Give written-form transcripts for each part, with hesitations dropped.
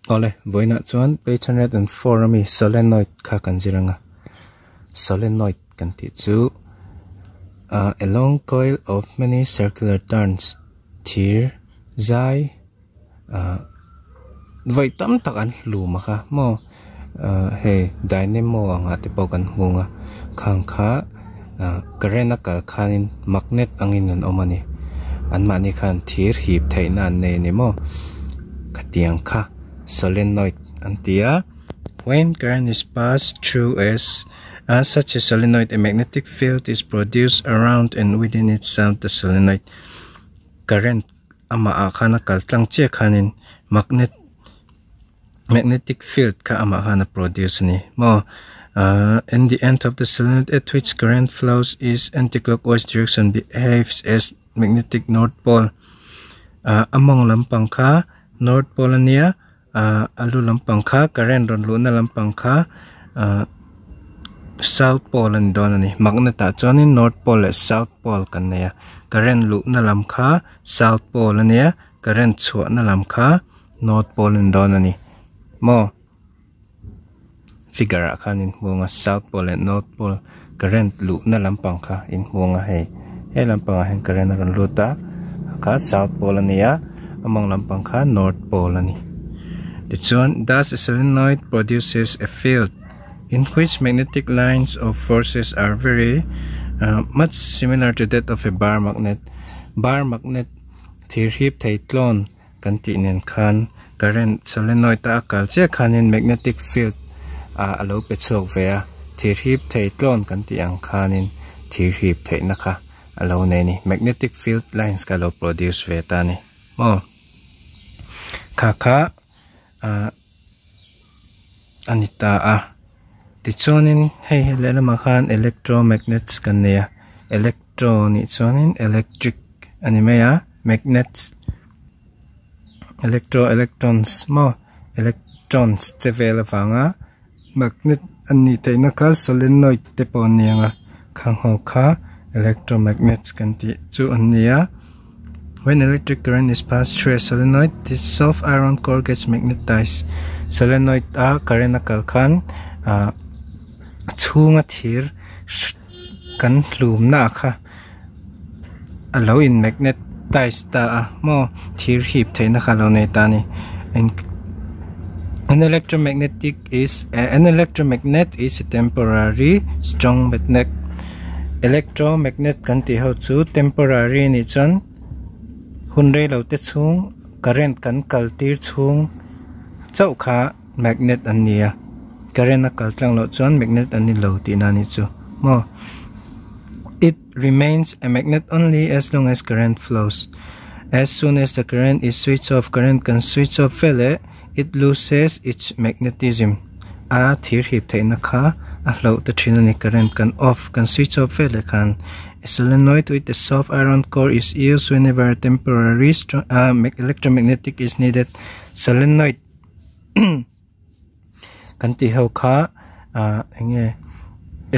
Awle, vawiinah chuan page 104 ami solenoid kha kan zir anga. Solenoid kan tih chu a long coil of many circular turns thir zai vawi tam tak an hlum a kha maw hei dynamo ang ah te pawh kan hmu ang a khang kha current a kal khanin magnet angin an awm a ni anmahni khan thir hip theihna an nei a ni maw khatiang kha solenoid an ti a when current is passed through as such a solenoid a magnetic field is produced around and within itself the solenoid current amah ah khan a kal tlang chiah khanin magnet magnetic field kha amah khan a produce a ni maw ahh in the end of the solenoid at which current flows is anti-clockwise direction behaves as magnetic north pole ahh a mawng lampang kha north pole a nia ahh a lu lampang kha current rawn luhna lampang kha ahh south pole a ni dawn a ni magnet ah chuanin north pole leh south pole kan nei a current luhna lam kha south pole a nia current chhuahna lam kha north pole a ni dawn a ni maw figure ah khan inhmuang a south pole leh north pole current luhna lampang kha inhmuang a hei he lampangah hian current a rawn lut a kha south pole a ni a a mawng lampang kha north pole a ni tichuan thus a solenoid produces a field in which magnetic lines of forces are very ah much similar to that of a bar magnet bar magnet thir hip thei tlawn Kan tih nen khan current solenoid a a kal chiah khanin magnetic field ah a lo pe chhuak ve a, thir hip thei tlawn kan tih ang khanin thir hip theihna kha a lo nei a ni, magnetic field lines kha a lo produce ve ta a ni maw. Kha kha ah a ni ta a, tichuanin hei he lehlamah khan electromagnets kan nei a, electro nih chuanin electric a ni mai a magnets. Electro electrons maw electrons che vel avanga magnet a nih theihna kha solenoid te pawh an ni ang a khang ho kha electromagnets kan tih chu an ni a when electric current is passed through a solenoid this soft iron core gets magnetized solenoid a current a kal khan ah a chhunga thir kan hlumna kha a lo in magnetize ta a maw thir hip theihna kha a lo nei ta a ni an electromagnetic is an electromagnet is a temporary strong magnet electromagnet kan tih ho chu temporary a nih chuan hun rei lo te chhung current kan kal tir chhung chauh kha magnet an ni a current a kal tlang loh chuan magnet an ni lo tihna a nih chu maw it remains a magnet only as long as current flows as soon as the current is switch off current kan switch off vel eh it loses its magnetism a thir hip theihna kha a hloh ta thin a ni current kan off kan switch off vel eh khan a solenoid with a soft iron core is used whenever a temporary ah electromagnetic is needed solenoid Kan tih ho kha ah eng nge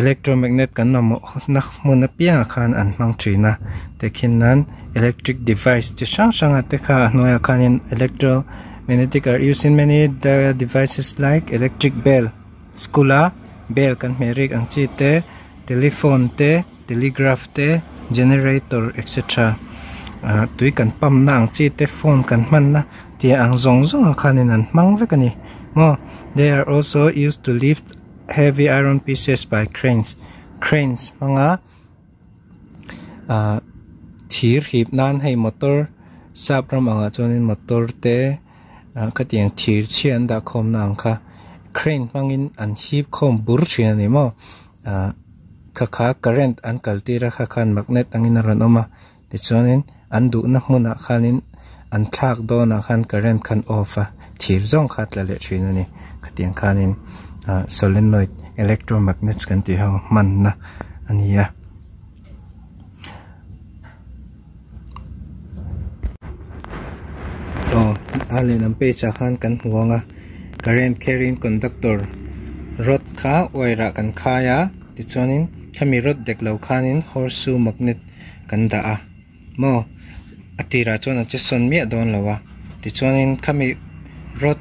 electromagnet kan mamawh na hmun apiangah khan an hmang thin a tehkhin nan electric device chi hrang hrang ah te kha a hnuaiah khanin electromagnetic are used in many devices like electric bell school a bell kan hmeh rik ang chi te telephone te telegraph te generator etc ah tui kan pump na ang chi te phone kan hman na. Tih ang zawng zawng ah khanin an hmang vek a ni maw they are also used to lift heavy iron pieces by cranes cranes hmanga ah thir hip nan hei motor sap ram angah chuanin motor te ah khatiang thir chhia an dah khawm na ang kha crane hmangin an hip khawm bur thin a ni maw ah kha kha current an kal tir a kha khan magnet angin a rawn awm a. Tichuanin an duhna hmunah khanin an thlak dawnah khan current khan off a, thir zawng kha a tla leh thin a ni. Khatiang khanin ah solenoid electromagnets kan tih ho hmanna a ni a. Aw a lehlam page ah khan kan hmu ang a, current carrying conductor rod kha wire ah kan khai a, tichuanin khami rod dek lo khanin horseshoe magnet kan dah a maw a tirah chuan a che sawn miah dawn lo a tichuanin khami rod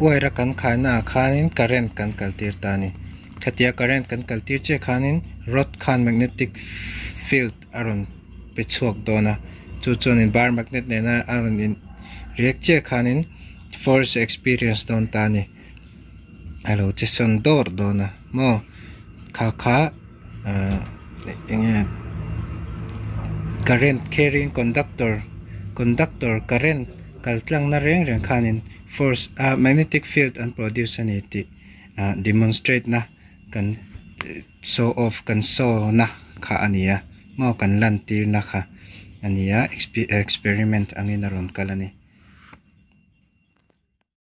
Wire a kan khai naah khanin current kan kal tir ta a ni. Khatia current kan kal tir chiah khanin rod khan magnetic field a rawn pe chhuak dawn a, chu chuanin bar magnet nena a rawn in react chiah khanin force experience dawn ta a ni. A lo che sawn dawr dawn a maw kha kha ahh eng nge current carrying conductor conductor current kal tlang na reng reng khanin force ah magnetic field an produce a ni tih ah demonstrate na kan show off kan show na kha a ni a maw kan lan tir na kha a ni a experiment angin a rawn kal a ni.